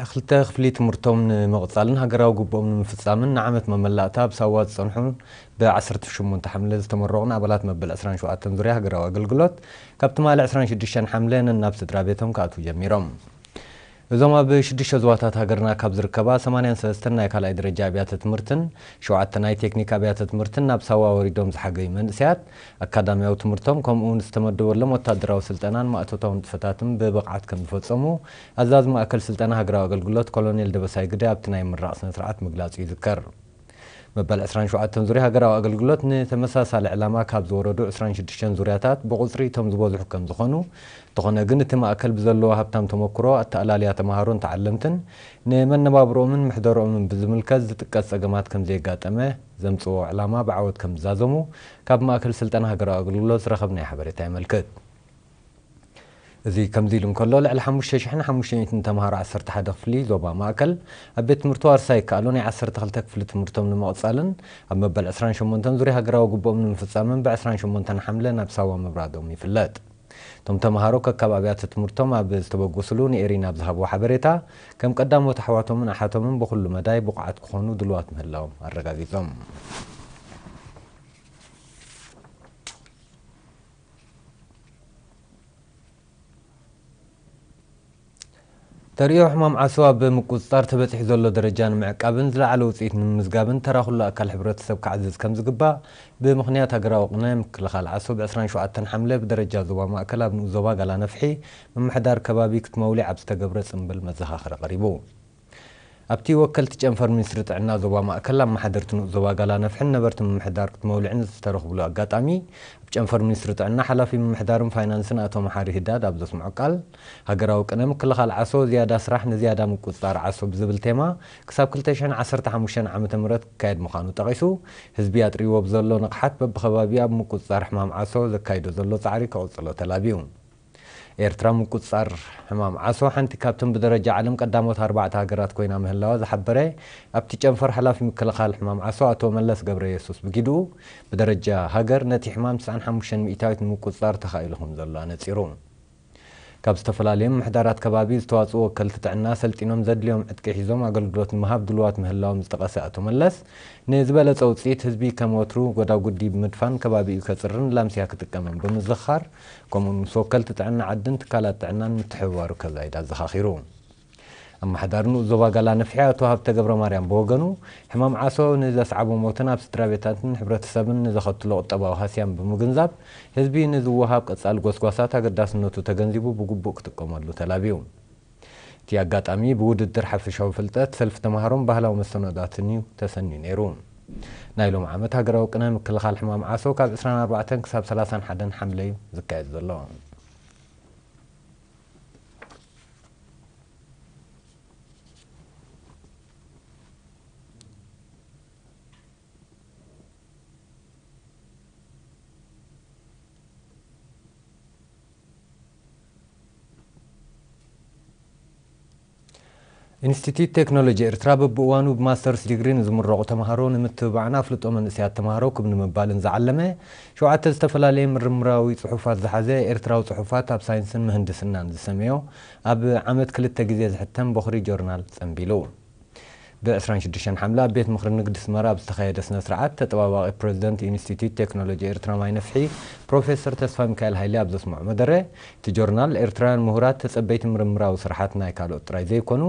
ክልተ ክፍሊ ትምህርቶም ንምቕጻልን ሃገራዊ ግቡኦም ንምፍጻምን ንዓመት መመላእታ ኣብ ሳዋ ዝጸንሑን ብ18 ሓምለ ዝተመረቑን ኣባላት መበል 27 ዙርያ ሃገራዊ ኣገልግሎት ካብ ትማሊ 26 ሓምለ ነናብ ስድራ ቤቶም ክኣትዉ ጀሚሮም። እዞም ኣብ ሽዱሽተ ዞባታት ሃገርና ካብ ዝርከባ 83 ናይ ካልኣይ ደረጃ ኣብያተ ትምህርትን ሸውዓተ ናይ ቴክኒክ ኣብያተ ትምህርትን ናብ ሳዋ ወሪዶም ዝሓገዩ መንእሰያት ኣካዳሚያዊ ትምህርቶም ከምኡ እውን ዝተመደበሎም ወታደራዊ ስልጠናን ማእቶታዊ ንጥፈታትን ብብቕዓት ከም ዝፈጸሙ ኣዛዚ ማእከል ስልጠና ሃገራዊ ኣገልግሎት ኮሎኔል ደበሳይ ግደ ኣብቲ ናይ ምራቕ ስነ ስርዓት ምግላጹ ይዝከር። መበል 27 ዙርያ ሃገራዊ ኣገልግሎት ንተመሳሳሊ ዕላማ ካብ ዝወረዱ 26 ዙርያታት ብቑጽሪ እቶም ዝበዝሑ ከም ዝኾኑ፣ እንተኾነ ግን እቲ ማእከል ብዘለዎ ሃብታም ተመክሮ ኣተኣላልያ ተምሃሮን ተዓለምትን ንመነባብሮኦምን ምሕደሮኦምን ብዝምልከት ዝጥቀስ ጸገማት ከም ዘየጋጠመ ዘምጽዎ ዕላማ ብዓወት ከም ዝዛዘሙ ካብ ማእከል ስልጠና ሃገራዊ ኣገልግሎት ዝረኸብናዮ ሓበሬታ የመልክት። እዚ ከምዚ ኢሉ እንከሎ፣ ልዕሊ 5,500 ተምሃሮ 11 ክፍሊ ዞባ ማእከል ኣብ ቤት ትምህርቲ ዋርሳይ ይከኣሉ ናይ 12 ክፍሊ ትምህርቶም ንምቕጻልን ኣብ መበል 28 ዙርያ ሃገራዊ ግቡኦም ንምፍጻምን ብ28 ሓምለ ናብ ሳዋ ምብራዶም ይፍለጥ። እቶም ተምሃሮ ከካብ ኣብያተ ትምህርቶም ኣብ ዝተበገሱሉ ንኤሪና ኣብ ዝሃብዎ ሓበሬታ፣ ከም ቀዳሞት ኣሕዋቶምን ኣሓቶምን ብኹሉ መዳይ ብቑዓት ክኾኑ ድልዋት ምህላዎም ኣረጋጊጾም። ተርእዮ ሕማም ዓሶ ኣብ ምቁጽጻር ተበጺሑ ዘሎ ደረጃ ንምዕቃብን ዝለዓለ ውጽኢት ንምምዝጋብን ተራ ኩሉ ኣካል ሕብረተሰብ ክዓዝዝ ከም ዝግባእ ብምኽንያት ሃገራዊ ቅነ ምክልኻል ዓሶ ብ27 ሓምለ ብደረጃ ዞባ ማእከል ኣብ ንኡስ ዞባ ጋላ ነፍሒ ምምሕዳር ከባቢ ክትመውሊዕ ኣብ ዝተገብረ ጽምብል መዘኻኸሪ ቀሪቡ። ኣብቲ ወከልቲ ጨንፈር ሚኒስትሪ ጥዕና ዞባ ማእከል ኣመሓደርቲ ንኡስ ዞባ ጋላ ነፍሕን ነበርቲ ምምሕዳር ክትመውልዕን ዝተረኽብሉ ኣጋጣሚ ኣብ ጨንፈር ሚኒስትሪ ጥዕና ሓላፊ ምምሕዳርን ፋይናንስን ኣቶ መሓሪ ህዳድ ኣብ ዘስምዖ ቃል፣ ሃገራዊ ቅነ ምክልኻል ዓሶ ዝያዳ ስራሕ ንዝያዳ ምቁጽጻር ዓሶ ብዝብል ቴማ ክሳብ 2015 ዓመተ ምህረት ክካየድ ምዃኑ ጠቒሱ፣ ህዝቢ ኣጥሪዎ ብዘሎ ንቕሓት በብኸባቢ ኣብ ምቁጽጻር ሕማም ዓሶ ዘካይዶ ዘሎ ጻዕሪ ክቕጽሎ ተላብዩ። ኤርትራ ምቁጽጻር ሕማም ዓሶ ሓንቲ ካብተን ብደረጃ ዓለም ቀዳሞት ኣርባዕተ ሃገራት ኮይና ምህላዋ ዝሓበረ ኣብቲ ጨንፈር ሓላፊ ምክልኻል ሕማም ዓሶ ኣቶ መለስ ገብረ የሱስ ብጊድኡ፣ ብደረጃ ሃገር ነቲ ሕማም 95% ንምቁጽጻር ተኻኢሉ ከም ዘሎ ኣነጺሩ። ካብ ዝተፈላለዩ ምምሕዳራት ከባቢ ዝተዋጽኡ ወከልቲ ጥዕና ሰልጢኖም ዘድልዮም ዕጥቂ ሒዞም ኣገልግሎት ንምሃብ ድልዋት ምህላዎም ዝጠቐሰ ኣቶ መለስ፣ ንዝበለጸ ውጽኢት ህዝቢ ከም ወትሩ ጎዳጉዲ ብምድፋን ከባቢኡ ከጽርን ላምስያ ክጥቀምን ብምዝኽኻር፣ ከምኡውን ምስ ወከልቲ ጥዕና ዓድን ትካላት ጥዕናን ምትሕብባሩ ከዛይድ ኣዘኻኺሩ። ኣመሓዳሪ ንኡስ ዞባ ጋላ ነፍሒ ኣቶ ሃብተ ገብረ ማርያም ብወገኑ፣ ሕማም ዓሶ ንዘስዓቦ ሞትን ኣብ ስድራ ቤታትን ሕብረተሰብን ንዘኸትሎ ቁጠባዊ ሃስያን ብምግንዛብ፣ ህዝቢ ንዝወሃብ ቀጻሊ ጎስጓሳት ኣገዳስነቱ ተገንዚቡ ብግቡእ ክጥቀመሉ ተላብዩ። እቲ ኣጋጣሚ ብውድድር ሓፈሻዊ ፍልጠት፣ ሰልፊ ተምሃሮን ባህላዊ መሰናዶታትን እዩ ተሰንዩ ነይሩ። ናይ ሎም ዓመት ሃገራዊ ቅነ ምክልኻል ሕማም ዓሶ ካብ 24 ክሳብ 31 ሓምለ እዩ ዝካየድ ዘሎ። ኢንስቲትዩት ቴክኖሎጂ ኤርትራ በብእዋኑ ብማስተርስ ዲግሪ ንዝምረቑ ተምሃሮ ንምትብባዕን ኣፍልጦ መንእሰያት ተምሃሮ ክብ ንምባልን ዝዓለመ ሸውዓተ ዝተፈላለየ ምርምራዊ ጽሑፋት ዝሓዘ ኤርትራዊ ጽሑፋት ኣብ ሳይንስን ምህንድስናን ዝሰመዮ ኣብ ዓመት ክልተ ግዜ ዝሕተም ቦኽሪ ጆርናል ጸንቢሉ። ብ26 ሓምለ ኣብ ቤት ምኽሪ ንግዲ ኣስመራ ኣብ ዝተኻየደ ስነ ስርዓት ተጠባባቒ ፕሬዝደንት ኢንስቲትዩት ቴክኖሎጂ ኤርትራ ማይ ነፍሒ ፕሮፌሰር ተስፋ ሚካኤል ሃይለ ኣብ ዘስምዖ መደረ፣ እቲ ጆርናል ኤርትራውያን ምሁራት ተጸበይቲ ምርምራዊ ስራሓት ናይ ካልኦት ጥራይ ዘይኮኑ፣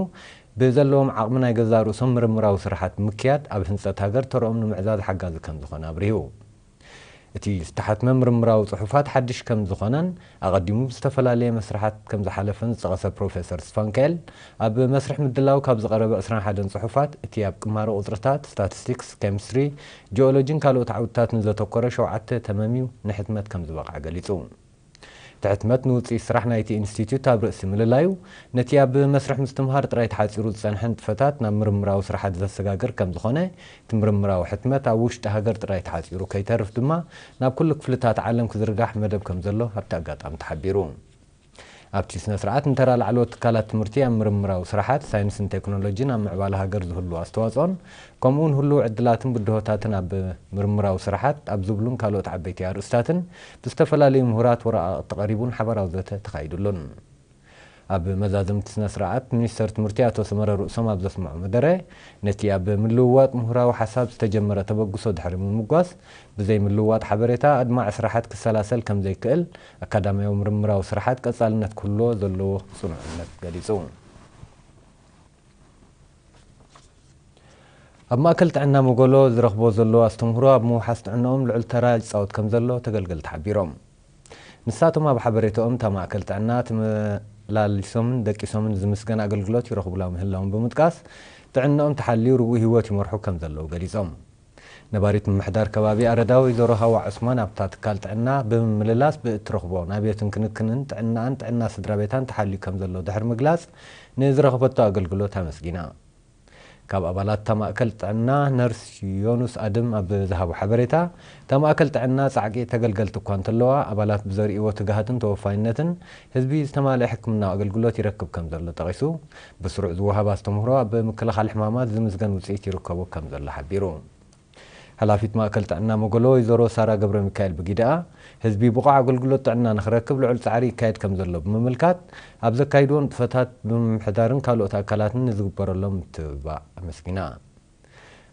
ብዘለዎም ዓቕሚ ናይ ገዛእ ርእሶም ምርምራዊ ስራሓት ብምክያድ ኣብ ህንጸት ሃገር ተርኦም ንምዕዛዝ ሓጋዚ ከም ዝኾነ ኣብሪሁ። እቲ ዝተሓትመ ምርምራዊ ጽሑፋት ሓድሽ ከም ዝኾነን ኣቐዲሙ ብዝተፈላለየ መስርሓት ከም ዝሓለፈን ዝጠቐሰ ፕሮፌሰር ስፋንካኤል፣ ኣብ መስርሕ ምድላው ካብ ዝቐረበ 21 ጽሑፋት እቲ ኣብ ቅማረ ቁጽርታት፣ ስታቲስቲክስ፣ ኬሚስትሪ፣ ጂኦሎጂን ካልኦት ዓውድታትን ዘተኮረ ሸውዓተ ተመምዩ ንሕትመት ከም ዝበቕዐ ገሊጹ። እቲ ሕትመት ንውጽኢት ስራሕ ናይቲ ኢንስቲትዩት ኣብ ርእሲ ምልላዩ፣ ነቲ ኣብ መስርሕ ምስትምሃር ጥራይ ተሓጺሩ ዝጸንሐ ንጥፈታት ናብ ምርምራዊ ስራሓት ዘሰጋግር ከም ዝኾነ፣ እቲ ምርምራዊ ሕትመት ኣብ ውሽጢ ሃገር ጥራይ ተሓጺሩ ከይተርፍ ድማ ናብ ኩሉ ክፍልታት ዓለም ክዝርጋሕ መደብ ከም ዘሎ ኣብቲ ኣጋጣሚ ተሓቢሩ። ኣብቲ ስነ ስርዓት ንተራ ላዕለዎት ትካላት ትምህርቲ ኣብ ምርምራዊ ስራሓት፣ ሳይንስን ቴክኖሎጂን ኣብ ምዕባለ ሃገር ዝህሉ ኣስተዋጽኦን ከምኡውን ህሉው ዕድላትን ብድሆታትን ኣብ ምርምራዊ ስራሓት ኣብ ዝብሉን ካልኦት ዓበይቲ ኣርእስታትን ብዝተፈላለዩ ምሁራት ወረቓቕቲ ቀሪቡን ሓባራዊ ዘተ ተኻይዱሉን። ኣብ መዛዘምቲ ስነ ስርዓት፣ ሚኒስተር ትምህርቲ ኣቶ ሰመረ ርእሶም ኣብ ዘስምዖ መደረ፣ ነቲ ኣብ ምልውዋጥ ምሁራዊ ሓሳብ ዝተጀመረ ተበግሶ ድሕሪ ምምጓስ፣ ብዘይ ምልውዋጥ ሓበሬታ ኣድማዒ ስራሓት ክሰላሰል ከም ዘይክእል፣ ኣካዳሚያዊ ምርምራዊ ስራሓት ቀጻልነት ክህልዎ ዘለዎ ጽኑዕነት ገሊጹ። ኣብ ማእከል ጥዕና መጎሎ ዝረኽቦ ዘሎ ኣስተምህሮ ኣብ ምውሓስ ጥዕናኦም ልዑል ተራ ይጻወት ከም ዘሎ ተገልገልቲ ሓቢሮም። ንሳቶም ኣብ ሓበሬታኦም፣ እታ ማእከል ጥዕና ተመላሊሶምን ደቂሶምን ዝምስገን ኣገልግሎት ይረኽቡላ ምህላዎም ብምጥቃስ፣ ጥዕናኦም ተሓልዩ ርጉእ ህይወት ይመርሑ ከም ዘለዉ ገሊጾም። ነባሪት ምምሕዳር ከባቢ ኣረዳ ወይዘሮ ሃዋ ዑስማን፣ ኣብታ ትካል ጥዕና ብምምልላስ ብእትረኽቦ ናብዮትን ክንክንን ጥዕናኣን ጥዕና ስድራ ቤታን ተሓልዩ ከም ዘሎ ድሕሪ ምግላጽ፣ ንዝረኸበቶ ኣገልግሎት ኣመስጊና። ካብ ኣባላት እታ ማእከል ጥዕና ነርስ ዮኑስ ኣድም ኣብ ዝሃቦ ሓበሬታ፣ እታ ማእከል ጥዕና ጻዕቂ ተገልገልቲ እኳ እንተለዋ፣ ኣባላት ብዘርእይዎ ትግሃትን ተወፋይነትን ህዝቢ ዝተማልአ ሕክምናዊ ኣገልግሎት ይረክብ ከም ዘሎ ጠቒሱ፣ ብስሩዕ ዝወሃብ ኣስተምህሮ ኣብ ምክልኻል ሕማማት ዝምዝገን ውጽኢት ይርከቦ ከም ዘሎ ሓቢሩ። ሓላፊት ማእከል ጥዕና መጎሎ ወይዘሮ ሳራ ገብረ ሚካኤል ብጊድኣ፣ ህዝቢ ብቑዕ ኣገልግሎት ጥዕና ንኽረክብ ልዑል ጻዕሪ ይካየድ ከም ዘሎ ብምምልካት፣ ኣብ ዘካይድዎ ንጥፈታት ብምምሕዳርን ካልኦት ኣካላትን ንዝግበረሎም ምትብባዕ ኣመስጊና።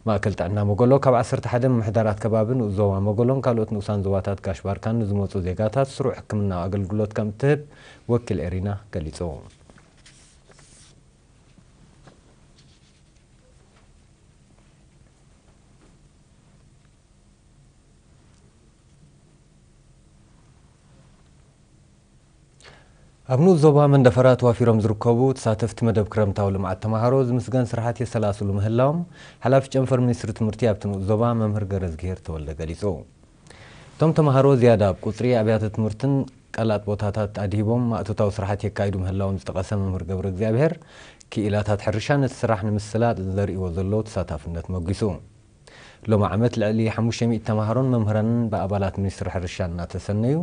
ማእከል ጥዕና መጎሎ ካብ ዓሰርተ ሓደ ምምሕዳራት ከባቢ ንኡስ ዞባ መጎሎን ካልኦት ንኡሳን ዞባታት ጋሽ ባርካን ንዝመጹ ዜጋታት ስሩዕ ሕክምናዊ ኣገልግሎት ከም እትህብ ወኪል ኤሪና ገሊጹ። ኣብ ንኡስ ዞባ መንደፈራ ተዋፊሮም ዝርከቡ ተሳተፍቲ መደብ ክረምታዊ ልምዓት ተምሃሮ ዝምስገን ስራሓት የሰላስሉ ምህላዎም ሓላፊ ጨንፈር ሚኒስትሪ ትምህርቲ ኣብቲ ንኡስ ዞባ መምህር ገረዝግሄር ተወልደ ገሊጹ። እቶም ተምሃሮ ዝያዳ ኣብ ቁጽሪ ኣብያተ ትምህርትን ቀላጥ ቦታታት ኣድሂቦም ማእቶታዊ ስራሓት የካይዱ ምህላዎም ዝጠቐሰ መምህር ገብረ እግዚኣብሔር፣ ክኢላታት ሕርሻ ነቲ ስራሕ ንምስላጥ ዘርእይዎ ዘለዉ ተሳታፍነት መጒሱ። ሎሚ ዓመት ልዕሊ ሓሙሽተ ሚእቲ ተምሃሮን መምህራንን ብኣባላት ሚኒስትሪ ሕርሻ እናተሰነዩ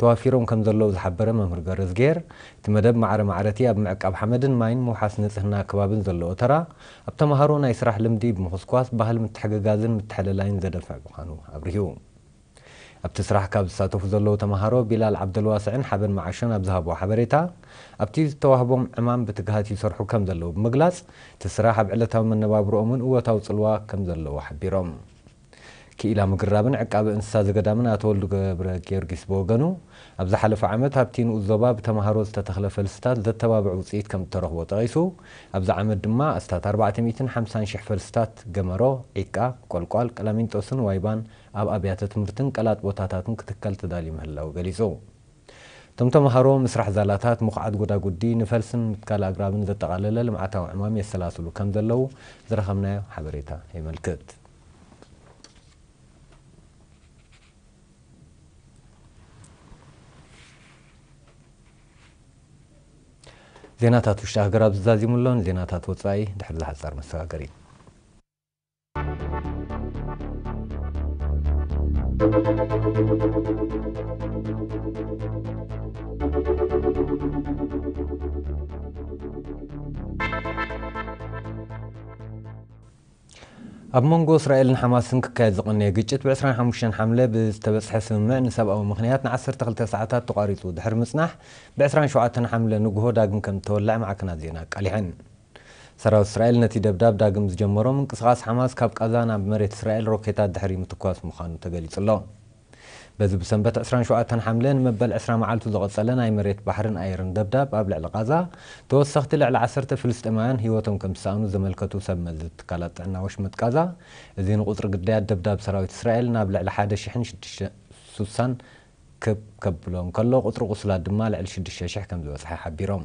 ተዋፊሮም ከም ዘለዉ ዝሓበረ መምህር ገረዝግሄር፣ እቲ መደብ ማዕረ ማዕረቲ ኣብ ምዕቃብ ሓመድን ማይን ምውሓስ ንጽህና ከባብን ዘለዎ ተራ፣ ኣብ ተምሃሮ ናይ ስራሕ ልምዲ ብምኹስኳስ ባህሊ ምትሕግጋዝን ምትሕልላይን ዘደንፍዕ ምዃኑ ኣብሪሁ። ኣብቲ ስራሕ ካብ ዝሳተፉ ዘለዉ ተምሃሮ ቢላል ዓብደልዋስዕን ሓበን መዓሾን ኣብ ዝሃብዎ ሓበሬታ፣ ኣብቲ ዝተዋህቦም ዕማም ብትግሃት ይሰርሑ ከም ዘለዉ ብምግላጽ፣ እቲ ስራሕ ኣብ ዕለታዊ መነባብሮኦምን እወታዊ ጽልዋ ከም ዘለዎ ሓቢሮም። ክኢላ ምግራብን ዕቃበ እንስሳ ዘገዳምን ኣቶ ወልዱ ገብረ ጊዮርጊስ ብወገኑ፣ ኣብ ዝሓለፈ ዓመት ኣብቲ ንኡስ ዞባ ብተምሃሮ ዝተተኽለ ፈልስታት ዘተባብዕ ውጽኢት ከም እተረኽቦ ጠቒሱ፣ ኣብዚ ዓመት ድማ ኣስታት ኣርባዕተ ሚእትን ሓምሳን ሽሕ ፈልስታት ገመሮ፣ ዒቃ፣ ቆልቋል፣ ቀላሚንጦስን ዋይባን ኣብ ኣብያተ ትምህርትን ቀላጥ ቦታታትን ክትከል ተዳልዩ ምህላዉ ገሊጹ። እቶም ተምሃሮ ምስራሕ ዛላታት፣ ምኹዓት ጎዳጉዲ፣ ንፈልስን ምትካል ኣግራብን ዘጠቓለለ ልምዓታዊ ዕማም የሰላስሉ ከም ዘለዉ ዝረኸብናዮ ሓበሬታ የመልክት። ዜናታት ውሽጢ ሃገር ኣብ ዝዛዚሙሎን ዜናታት ወጻኢ ድሕሪ ዝሓጻር መሰጋገሪ። ኣብ መንጎ እስራኤልን ሓማስን ክካየድ ዝቐነየ ግጭት ብ ዕስራን ሓሙሽተን ሓምለ ብዝተበጽሐ ስምምዕ ንሰብኣዊ ምኽንያት ን ዓሰርተ ክልተ ሰዓታት ተቋሪጹ ድሕሪ ምጽናሕ፣ ብ ዕስራን ሸውዓተን ሓምለ ንግሆ ዳግም ከም እተወልዐ ማዕከናት ዜና ኣቃሊሐን። ሰራዊት እስራኤል ነቲ ደብዳብ ዳግም ዝጀመሮ ምንቅስቓስ ሓማስ ካብ ቃዛ ናብ መሬት እስራኤል ሮኬታት ድሕሪ ምትኳስ ምዃኑ ተገሊጹ ኣሎ። በዚ ብሰንበት ዕስራን ሸውዓተን ሓምለ ንመበል ዕስራ መዓልቱ ዝቐጸለ ናይ መሬት፣ ባሕርን ኣየርን ደብዳብ ኣብ ልዕሊ ቃዛ፣ ተወሰኽቲ ልዕሊ ዓሰርተ ፍልስጤማውያን ህይወቶም ከም ዝሰኣኑ ዘመልከቱ ሰብ መዚ ትካላት ጥዕና ወሽመጥ ቃዛ፣ እዚ ንቁጽሪ ግዳያት ደብዳብ ሰራዊት እስራኤል ናብ ልዕሊ ሓደ ሽሕን ሽዱሽተ ሱሳን ክብ ከብሎ እንከሎ፣ ቁጽሪ ቁስላት ድማ ልዕሊ ሽዱሽተ ሽሕ ከም ዝበጽሐ ሓቢሮም።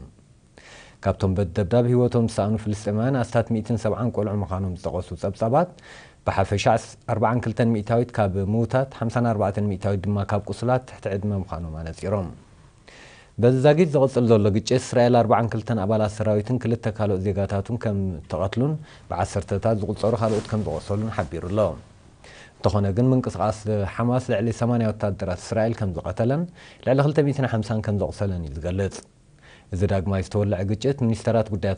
ካብቶም በቲ ደብዳብ ህይወቶም ዝሰኣኑ ፍልስጤማውያን ኣስታት ሚእትን ሰብዓን ቆልዑ ምዃኖም ዝጠቐሱ ጸብጻባት፣ ብሓፈሻ ኣርባዓን ክልተን ሚእታዊት ካብ ምዉታት፣ ሓምሳን ኣርባዕተን ሚእታዊት ድማ ካብ ቁስላት ትሕቲ ዕድመ ምዃኖም ኣነጺሮም። በዚ ዛጊት ዝቕጽል ዘሎ ግጭት፣ እስራኤል ኣርባዓን ክልተን ኣባላት ሰራዊትን ክልተ ካልኦት ዜጋታቱን ከም እተቐትሉን ብዓሰርተታት ዝቑጸሩ ካልኦት ከም ዝቖሰሉን ሓቢሩ ኣሎ። እንተኾነ ግን፣ ምንቅስቓስ ሓማስ ልዕሊ ሰማንያ ወታደራት እስራኤል ከም ዝቐተለን ልዕሊ ክልተ ሚእትን ሓምሳን ከም ዘቑሰለን እዩ ዝገልጽ። እዚ ዳግማይ ዝተወልዐ ግጭት፣ ሚኒስተራት ጉዳያት